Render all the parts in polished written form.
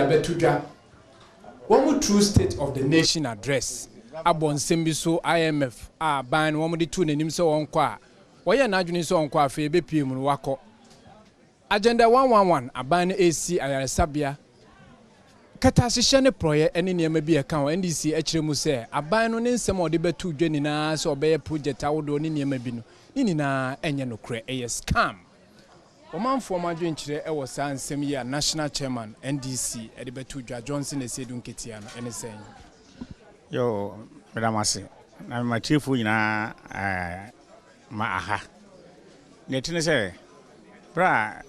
Abɛto dwa wɔn true State of the Nation Address abɔ nsɛm bi so. IMF a aban no wɔn de to n'anim sɛ wɔn kɔ a, wɔyɛ n'adwene sɛ wɔn kɔ. Afei ebepie mu no, wakɔ. Agenda 111, aban no esi ayaresabea, kɛtɛasehyɛ ne porɔyɛ ne nneɛma bi a ɛka ho. NDC akyerɛ mu sɛ aban no ne nsɛm a ɔde bɛto dwa nyinaa sɛ ɔbɛyɛ project ahodoɔ ne nneɛma bi no ne nyinaa ɛnyɛ nokorɛ, ɛyɛ scam. Ɔmanfoɔ mo adwenkyerɛ ɛwɔ saa nsɛm yi a National Chairman NDC ɛde bɛto dwa, Johnson Asiedu Nketia no, ɛne sɛn? Yo, meda mo ase na mematiefoɔ nyinaa ma aha. Deɛ ɛte ne sɛ berɛ a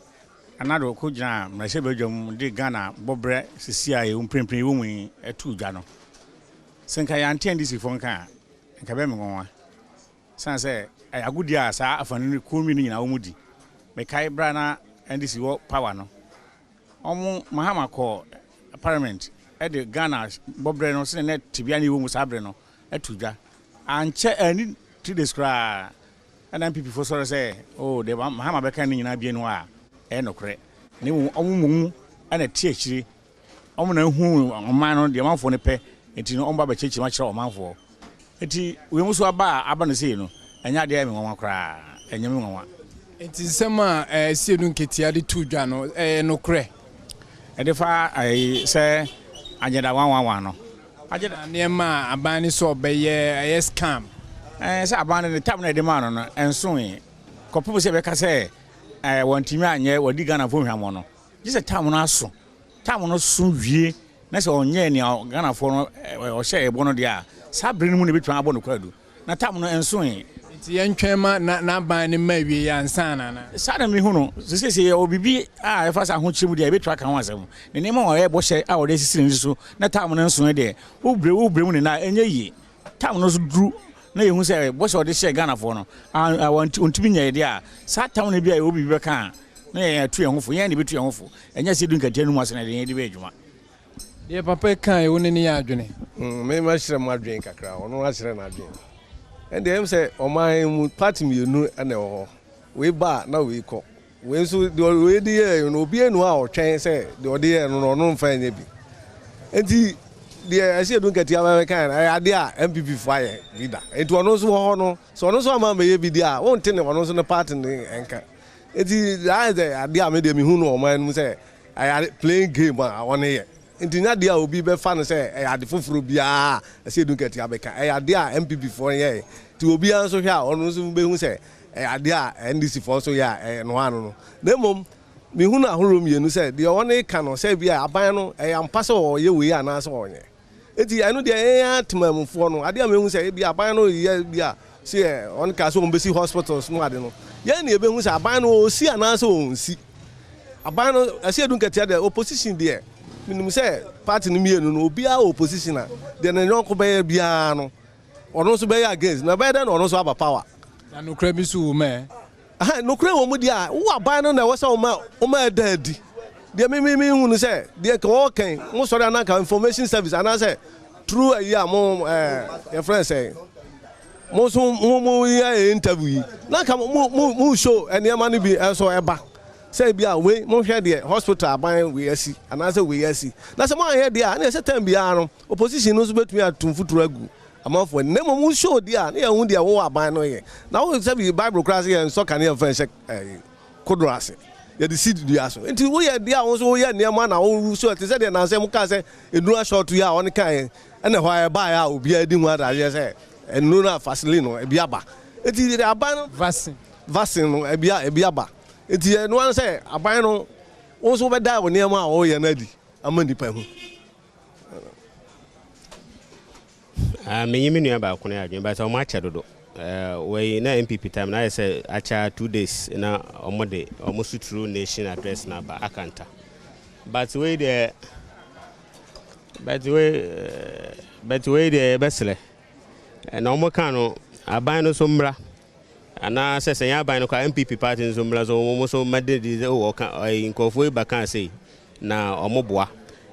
Nana kɔgyina mmarahyɛbadwam de Ghana bɔberɛ sisi a yɛwɔ mprempren wɔ mu yi ɛtoo dwa no, sɛ nka yɛante NDC foɔ nka a, nka bɛyɛ me nwanwa, sane sɛ ɛyɛ agodie a saa afanu no kuo mmienu nyinaa wɔ mu di. Mekae berɛ a na NDC wɔ power no, ɔmo Mahama kɔ parliament ɛde Ghana bɔberɛ no sene ne tebea ne ɛwɔ mu saa berɛ no ɛto dwa. Ankyɛ ani 3 days koraa ɛna NPP fo sɔrɔ sɛ, oh, de Mahama bɛka ne nyinaa bie no a ɛyɛ nokorɛ, na mmom ɔmo mmom ɛna te akyire, ɔmo na ehu ɔman no deɛ ɔmanfoɔ no pɛ, nti no ɔmo ba bɛkyerɛkyerɛ mu akyerɛ ɔmanfoɔ. Nti wei mu so aba a aba no sei no, ɛnyɛ adeɛ a ɛyɛ me nwanwa koraa, ɛnyɛ me nwanwa. Nti nsɛm a Asiedu Nketia de to dwa no, ɛyɛ nokorɛ? Ɛde fa ɛyi sɛ Agenda 111 no, agenda nneɛma a aban no sɛ ɔbɛyɛ ɛyɛ scam. Sɛ aban no ne tam na ɛde maa no no ɛnso kɔpem sɛ ɛbɛka sɛ wɔntumi anyɛ wɔdi Ghanafoɔ hwamɔ no, gye sɛ tam no aso. Tam no so wie na sɛ ɔnyɛ nea Ghanafoɔ no ɔhyɛ ɛbɔ no deɛ a, saa bere no mu na ebɛtumi abɔ no kwadu na tam no ɛnso. Nti yɛntwɛn ma n'aban no ma awie yɛ ansa na na Saa na mehu no. Sesese yɛwɔ biribi a ɛfa sɛ ahokyerɛ mu deɛ, ɛbɛtumi aka ho asɛm ne nneɛma a ɔyɛ bɔhyɛ a ɔde asisi ne so na tam no nso deɛ, wobrɛ wobrɛ mu ne na ɛnyɛ yie. Tam no so duru na yɛhu sɛ bɔhyɛ a ɔde hyɛ Ghanafoɔ no ɔntumi nyɛ deɛ a, saa tam no bi a yɛwɔ biribi bɛka a, na yɛn atu yɛn ho fo, yɛn de bɛtu yɛn ho fo. Ɛnyɛ sɛ du nkatia no mu ase na yɛde yɛn de bɛyɛ adwuma. Deɛ papa ka yi, wo ne ne yɛ adwene? Me makyerɛ mo adwene kakra, ɔno akyerɛ n'adwene. Ɛndeɛ ɛm sɛ ɔman mu party mmienu ɛna ɛwɔ hɔ. Wei ba a na wei kɔ. Wei nso deɛ wei de yɛɛ no, obi enu a ɔtwɛn sɛ deɛ ɔde yɛɛ no no ɔno mfa nyɛ bi. Nti deɛ Asiedu Nketia bɛka no, ɛyɛ adeɛ a NPP fo ayɛ bi da. Nti ɔno nso wɔ hɔ no, sɛ ɔno nso ama mɛyɛ bi deɛ a, wonte ne ɔno nso ne party ne ɛnka. Nti ayɛ sɛ adeɛ a me deɛ mehu no ɔman no mu sɛ ɛyɛ playing game a ɔne yɛ. Nti nya deɛ a obi bɛfa no sɛ ɛyɛ ade foforɔ biara Asiedu Nketia bɛka, ɛyɛ adeɛ a NPP foɔ yɛ. Nti obiara nso hwɛ a, ɔno nso bɛhu sɛ ɛyɛ adeɛ a NDC foɔ nso yɛ a ɛyɛ noa no. Na mmom mehu no ahorow mmienu sɛ deɛ ɔne ka no sɛ bi a aban no ɛyɛ ampa sɛ ɔyɛ wei anaasɛ ɔnyɛ. Nti ɛno deɛ, ɛyɛ atemamufoɔ no adeɛ a mehu sɛ ebi aban no yɛ bi a sɛ ɔne ka sɛ ɔmbɛsi hospitals no ade no, yɛn ne yɛbɛhu sɛ aban no ɔsi anaasɛ ɔnsi. Aban no Asiedu Nketia deɛ, opposition deɛ, menim sɛ party no mmienu no, obiara wɔ opposition a deɛ ne yɔnko bɛyɛ biara no, ɔno nso bɛyɛ against. Na bɛyɛ dɛ na ɔno nso aba power. Na nokorɛ bi so wɔ mu ɛ? Nokorɛ wɔ mu deɛ a, wo aban no na ɛwɔ sɛ woma ɛda adi. Deɛ me hu no sɛ deɛ nka wɔɔkɛn mo sɔre ananka information service anaasɛ through ayi a mo yɛfrɛ sɛ mo nso mo yɛ interview yi, na nka mo show nneɛma no bi nso ɛba sɛ bi a wei mohwɛ deɛ hospital aban wei asi anaasɛ wei asi. Na sɛ moanyɛ deɛ a, ne yɛ sɛ time biara no opposition no nso bɛtumi ato mfuturo agu amanfoɔ ani. Na mmom wo show deɛ a, ne yɛhu deɛ wowɔ aban no yɛ. Na wo sɛ bi Bible koraa sɛ yɛnsɔ kanea mfa nhyɛ kodoɔ ase, yɛde si dua so. Nti woyɛ deɛ a wo nso woyɛ nneɛma na wo so ɛte sɛ deɛ nansɛ mo kaa sɛ nnuro ahyɛ yi a ɔne kaeɛ, ɛna hɔ a ɛbaeɛ a obiara di ho adadeɛ sɛ nnuro no a vaseline no ebi aba. Nti aban no Vaccine. Vaccine no ebi aba. Nti ɛno ara sɛ aban no, wo nso wobɛda wo nneɛma a wɔyɛ no adi ama nipa hu. Menye me nua baako no yɛ adwene, but ɔmo akyɛ dodo. Wei na NPP time na ayɛ sɛ akyɛ 2 days na ɔmo de ɔmo so true nation address na aba akanta, but wei deɛ, but wei deɛ yɛbɛsrɛ na ɔmo ka no aban no so mmra, anaasɛ sɛ nyɛ aban no koraa, NPP party nso mmra so, ɔmo so mmɛde de sɛ ɔka ɛyi nkurɔfoɔ yi bɛka sei na ɔmo boa.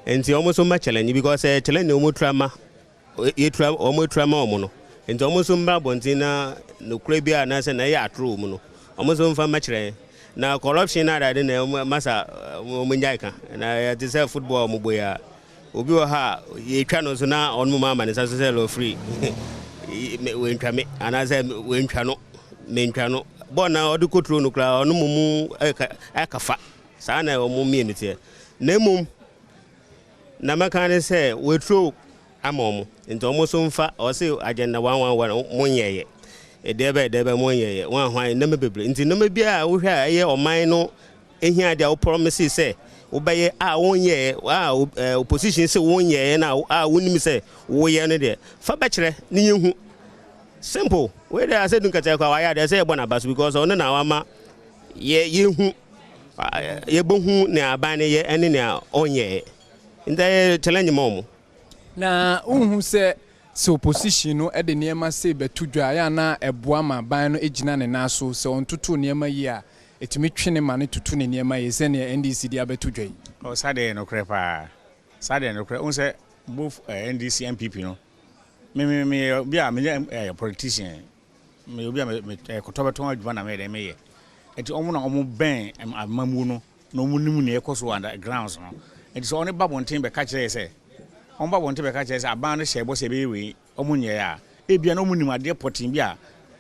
Nti ɔmo nso mmɛ challenge, because sɛ challenge ɔmo tura ma yɛtura ɔmo atura ma ɔmo no. Nti ɔmo nso mmra abɔnten na nokora bi a anaasɛ na ɛyɛ atoro wɔ mu no, ɔmo nso mfa mmɛkyerɛ yɛn. Na corruption na adade na masa wɔn nyae ka. Na yɛte sɛ football a wɔbɔ yi a, obi wɔ ha a yɛtwa no so na ɔno mu ama ne nsa so sɛ lɔfiri wɔntwa me anaasɛ wɔntwa no, mentwa no. Bɔɔl na ɔde kɔturo no koraa ɔno mu mu ɛka fa saa na wɔn mmienu teɛ. Na mmom na mɛka ne sɛ wɔaturo ama wɔn, nti wɔn nso mfa ɔse Agenda 111 mo nyɛɛyɛ ɛdeɛ bɛ ɛdeɛ bɛ mo nyɛɛyɛ wɔn ahwan nneɛma bebree. Nti nneɛma bi a wohwɛ a ɛyɛ ɔman no ehia deɛ wo promise sɛ wobɛyɛ a wonyɛɛ a opposition sɛ wonyɛɛ na a wonim sɛ woyɛ no deɛ, fa bɛkyerɛ ne yɛhu. Simple. Wei deɛ, Asiedu Nketia kɔ a wayɛ adeɛ sɛ yɛbɔ n'aba so because ɔno na wama yɛ yɛhu, yɛbɛhu nea aban no yɛ ɛne nea ɔnyɛɛ. Nti ɛyɛ challenge ma ɔmo. Na wohu sɛ opposition no de nneɛma sei bɛto dwa a, ɛyɛ ana ɛboa ma aban no gyina ne nan so sɛ ɔntoto nneɛma yie a, ɛtumi twe ne ma no tutu ne nneɛma yie sɛnea NDC de abɛto dwa yi? Ɔ saa deɛ yɛ nokorɛ paa, saa deɛ nokorɛ. Wohu sɛ both NDC, NPP no, me me meyɛ obi a menyɛ politician, meyɛ obi a me me kɔtɔ bɛtɔn adwuma na meyɛ dɛ meyɛ. Nti ɔmo na ɔmo bɛn amamuo no na ɔmo nim nea ɛkɔ so under grounds no. Nti sɛ ɔne ba bɔnten bɛka kyerɛ yɛ sɛ ɔmo ba bɔnten bɛka kyerɛ sɛ aban no hyɛ bɔ sɛ ɛbɛyɛ wei, ɔmo nyɛɛ a, ebia na ɔmo nim adeɛ pɔtee bi a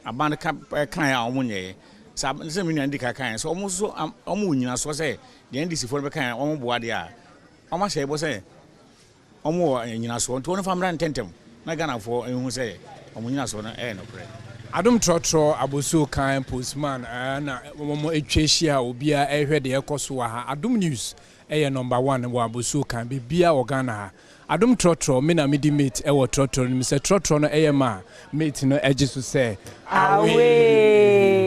aban no ka ɛkan a ɔmo nyɛɛ. Sɛ me nua di ka kan sɛ ɔmo nso ɔmo wɔ nyinasoɔ sɛ deɛ NDC foɔ no bɛka a ɔmo boa deɛ a ɔmo ahyɛ bɔ sɛ ɔmo wɔ nyinasoɔ, nti wɔn fa mmra ntɛntɛm na Ghanafoɔ ehu sɛ ɔmo nyinasoɔ no ɛyɛ nokorɛ. Adom Trɔtrɔ Abosuo Kan postman na wɔn atwa ahyia a obiara ɛrehwɛ deɛ ɛkɔ so wɔ ha. Adom News ɛyɛ number one wɔ Abosuo Kan, biribiara wɔ Ghana ha. Adom Trɔtrɔ, me na medi mate ɛwɔ trɔtrɔ no mu. Sɛ trɔtrɔ no ɛyɛ ma a, mate no ɛgye so sɛ away.